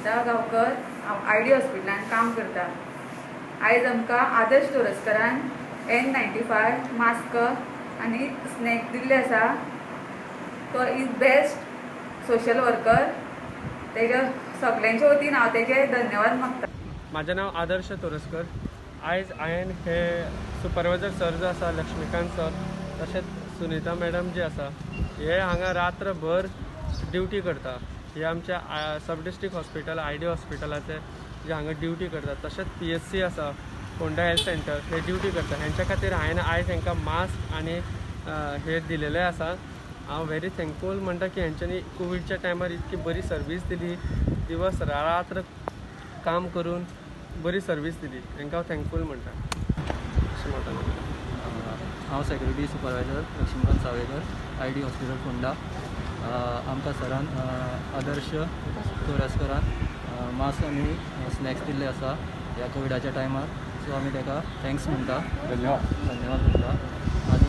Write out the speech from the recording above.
सुनीता गांवकर. हांव आयडी हॉस्पिटलान काम करता. आयज आमकां आदर्श तोरस्करान N95 mask आनी स्नॅक दिल्ले आसा. तो is best social worker. तेज्या सगल्यांच्या वतीन हांव तेजे धन्यवाद मागता. म्हाजें नांव आदर्श तोरस्कर. आयज हांवें हे सुपरवायजर सर जो आसा, लक्ष्मीकांत सर, तशेंच सुनीता मॅडम जी आसा, हे हांगा रात्रभर ड्युटी करता. हे आमच्या सब डिस्ट्रिक्ट हॉस्पिटल, आयडी हॉस्पिटलाचे जे हांगा ड्युटी करतात, तशेंच पीएचसी आसा, फोंडा हेल्थ सेंटर, हे ड्युटी करता. हेंच्या खातीर हांवें आयज हांकां मास्क आनी हे दिलेले आसा. हांव व्हेरी थँकफूल म्हणटा की हेंच्यांनी कोविडच्या टायमार इतकी बरी सर्वीस दिली. दिवस रात्र काम करून बरी सर्वीस दिली. हांकां हांव थँकफूल म्हणटा, अशें म्हणटा. हांव security supervisor Laxmikant Sawaikar, ID hospital, Ponda. आमकां सरान, आदर्श तोरस्करान मास्क आनी स्नॅक्स दिल्ले आसा ह्या कोविडाच्या टायमार. सो आमी ताका thanks म्हणटा. धन्यवाद. धन्यवाद म्हणटा.